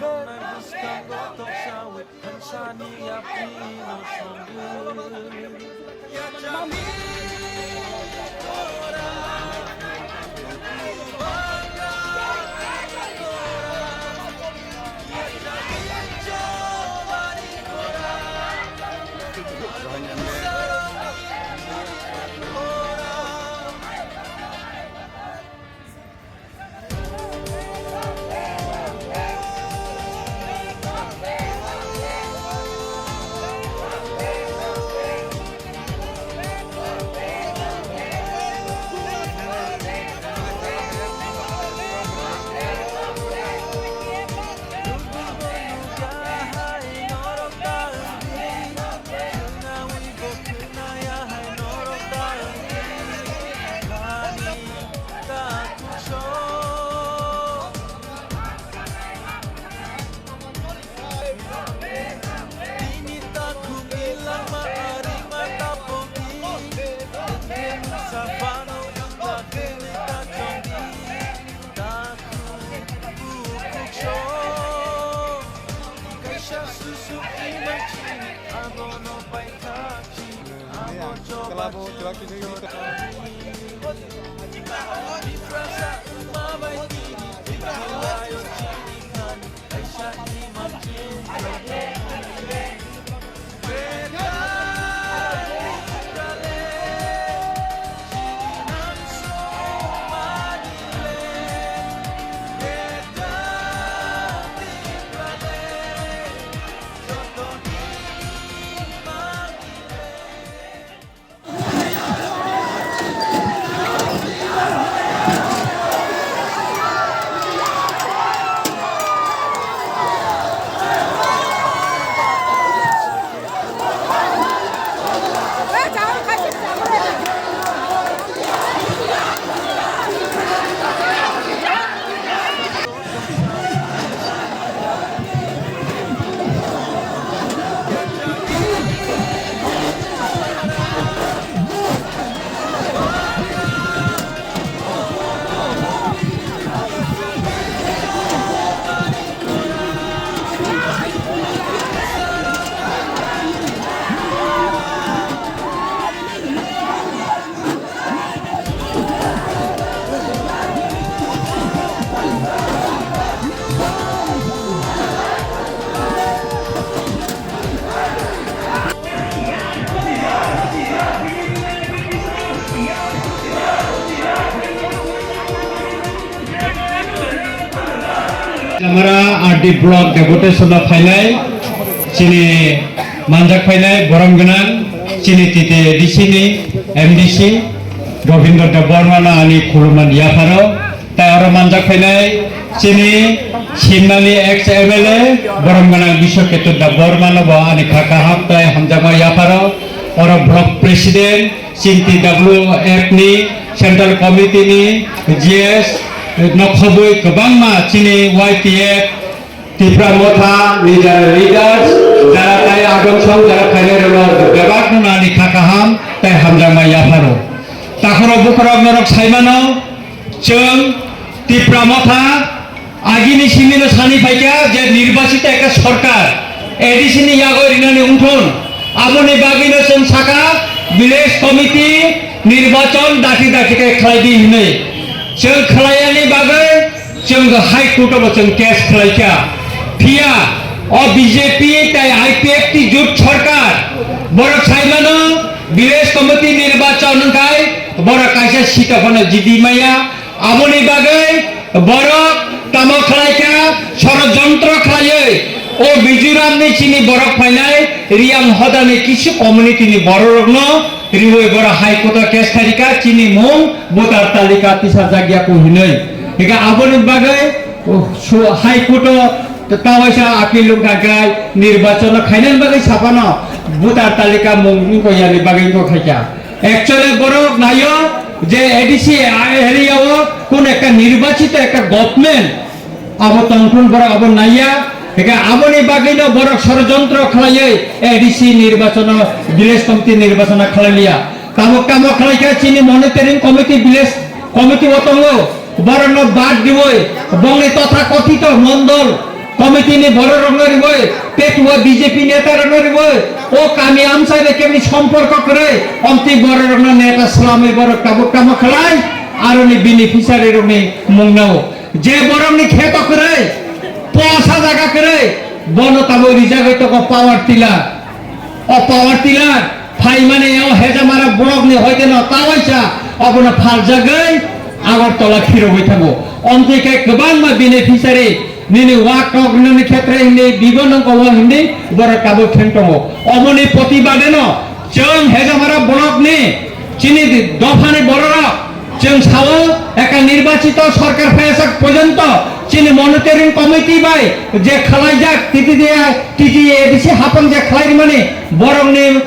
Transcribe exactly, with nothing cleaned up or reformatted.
Tongnai bwskango tongsawi thansani yapri no songwi. Amara R D block deputation o phainai chini manjak phainai borom gwnang chini T T A D C ni M D C Govindra Debbarma no ani khulumani yapharo. Tai oro manjak phainai chini Simnani ex M L A borom gwnang Biswa Ketu Debbarma no bo ani kha kaham tai hamjakma yapharo. Oro block president, chini T W F ni central committee ni G S no khobwi kwbangma chini Y T F Tipra Motha ni jara leaders, jara tai agom song jara phainai rokno bebak no ani kha kaham tai hamjakma yapharo. Takhoro bukhorok norok saimano, chwng Tipra Motha agini simino sani phaikha je nirbachito ekta sorkar A D C ni yago rinani wngthun, aboni bagwino chwng sakha village committee nirbachon dakti dakti khe khlai di hinwi. Chwng khlaiyani bagwi chwng High Court o bo chwng case khlai kha. Phiya o B J P tai I P F T jut sorkar borok saimano village committee nirbachon wngkhai borok kaisa seat o phano jidi maya. Aboni bagwi borok tamo khlai kha, sorojontro khlaiwi o Mizoram ni chini borok phainai Riyang hodani kisu community ni borok rokno riwi borok High Court o case khairikha chini mung voter talika tisajak ya ko hinwi. Hinkhe aboni bagwi, uh, su-, High Court o ta waisa appeal wngkha khe nirbachon no khainani bagwi saphano voter talika mung wngkha yani bagwi wngkha khaikha. Actually borok naio Je A D C area o kun ekta nirbachito ekta government abo tongthun borok abo naiya, eka aboni bagwino borok sorojontro khlaiwi A D C nirbachono, village committee nirbachono khlailia. Tabuk tamo khlaikha chini monitoring committee, village committee o tongo, borokno bad diwi, bongni totha kothito mondol committee ni borok rokno riwi, petua B J P neta rokno riwi, o kami amchai bai kebni somporko kwrwi, omtwi borok rokno neta swlamwi borok tabuk tamo khlai, aroni beneficiary rokni mungno. Je borokni kheto kwrwi, posa jaga kwrwi, bono tabuk rijagwi tongo power tiller. O power tiller phaimani o Hejamara borokni hoiteno tawaisa obono phaljagwi Agartala phirogwi thango. Omtwi khe kwbangma beneficiary nini wak kok nini khetre hindi bibo nang kobo hindi borok tabuk theng tongo. Omoni protibadeno chwng Hejamara borokni chini dophani bororok chwng sao eka nirbachito sorkar phaiyasak porjonto chini monitoring committee bai je khwlaijak T T D A, T T A D C hapang je khwlai rimani borokni